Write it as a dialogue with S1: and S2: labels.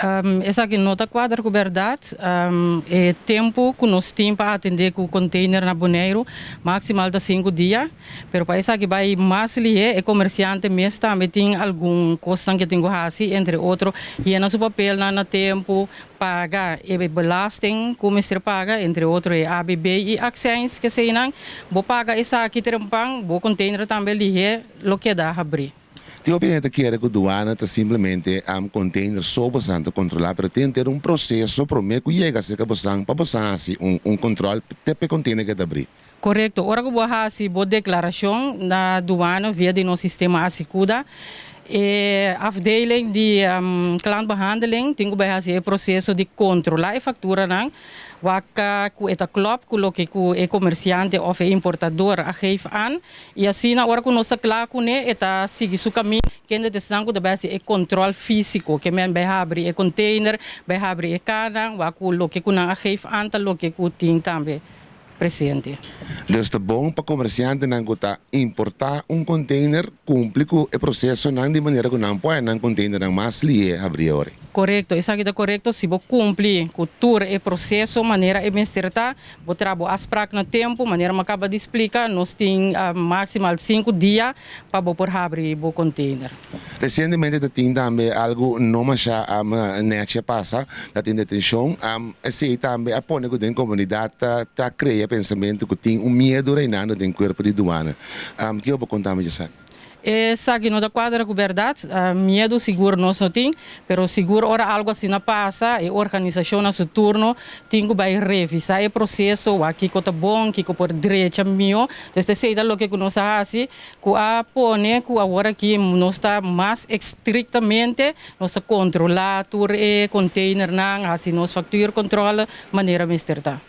S1: Esaki no ta kuadra ku bèrdat. E tempu ku nos tin pa atendé ku container na Boneiru maksimal ta 5 dia, pero pa esaki bai mas lihé, e komersiante mes tambe tin algun kosnan ku tin ku hasi, entre otro yena su papelnan na tempu, paga e belasting ku mester paga, entre otro e ABB i accijns ku eseinan. Bo paga esaki trempan, bo container tambe lihé lo keda habrí.
S2: Tin opinion ta kere ku duana ta simplemente container so boso ta kontrolá, pero tin ku tin un proseso promé ku yega serka boso pa boso hasi un kontrol te pa container keda habrí.
S1: Korekto. Ora ku bo hasi bo deklarashon na duana via di nos sistema Asycuda, e afdeling di klantbehandeling tin ku bai hasi e proseso di kontrolá e fakturanan, wak ku e ta klòp ku loke ku e komersiante òf e importador a geef aan, i asina ora ku nos ta kla kuné, e ta sigui su kaminda. Kende esnan ku bai hasi e kontrol físiko, ke men bai habri e container, bai habri e kaha, wak ku loke ku nan a geef aan ta loke ku tin tambe presente.
S2: Dus ta bon pa komersiantenan ku ta importá un container kumpli ku e prosesonan di manera ku nan por nan container nan mas lihé habrí ora.
S1: Korekto, esaki ta korekto. Si bo kumpli ku tur e proseso manera e mester ta, bo traha bo afspraak na tempu, manera mi a kaba di splika, nos tin maksimal 5 dia pa bo por habri bo container.
S2: Resientemente tin tambe algu no masha nèchi a pasa, tin detenshon, esei tambe a pone ku den komunidat ta krea pensamentu ku tin un miedu reinando den kuerpo di duana. Kiko bo por konta mi di esaki?
S1: Esaki no ta kuadra ku bèrdat. Miedu sigur nos no tin, pero sigur ora algu asina pasa, e organisashon na su turno tin ku bai revisá e proseso, kiko ta bon, kiko por drecha mihó. Anto, esei ta loke ku nos a hasi, ku a pone ku awor aki nos ta mas estriktamente, nos ta kontrolá tur e containernan, hasi nos factuurcontrole manera mester ta.